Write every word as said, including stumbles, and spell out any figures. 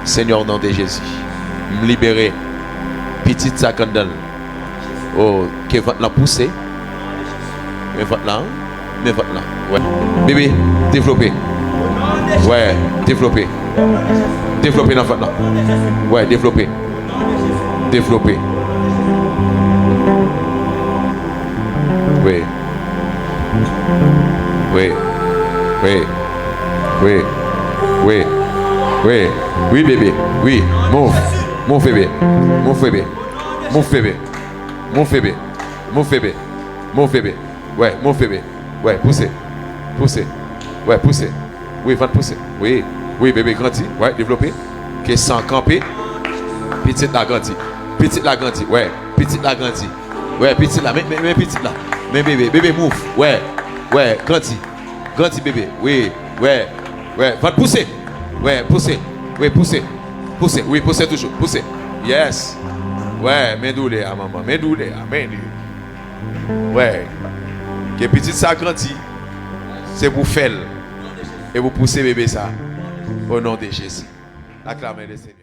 Senyè, o non de Jezi, m libere pitit sa k anndan l. O, ke vant lan pouse. Men vant lan, men vant lan. Wè. Bebe, devlope. Wè, devlope. Devlope nan vant lan. Wè, devlope. Devlope. Wi. Wi. Wi. Wi. Wi. Wi. Wi, bebe. Wi. Move. Move, bebe. Move, bebe. Move, bebe. Move, bebe. Move, bebe. Move, bebe. Wè, move, bebe. Wè, pouse. Pouse. Wè, pouse. Wi, vant pouse. Wi. Wi, bebe, grandi. Wè, devlope. Ke san kanpe. Pitit la grandi. Pitit la grandi. Wè, pitit la grandi. Wè, pitit la. Men, men, men pitit la. Men bebe, bebe, move. Wè. Wè, grandi. Grandi, bebe. Wi. Wè. Wè, vant pouse. Wè, pouse. Wi, pouse. Pouse. Wi, pouse toujou. Pouse. Yes. Wè, men doulè a, manman. Men doulè a. Men li. Wè. Ke pitit sa grandi. Se pou fè l. E pou pouse bebe sa. O non de Jezi. Aklame le Senyè.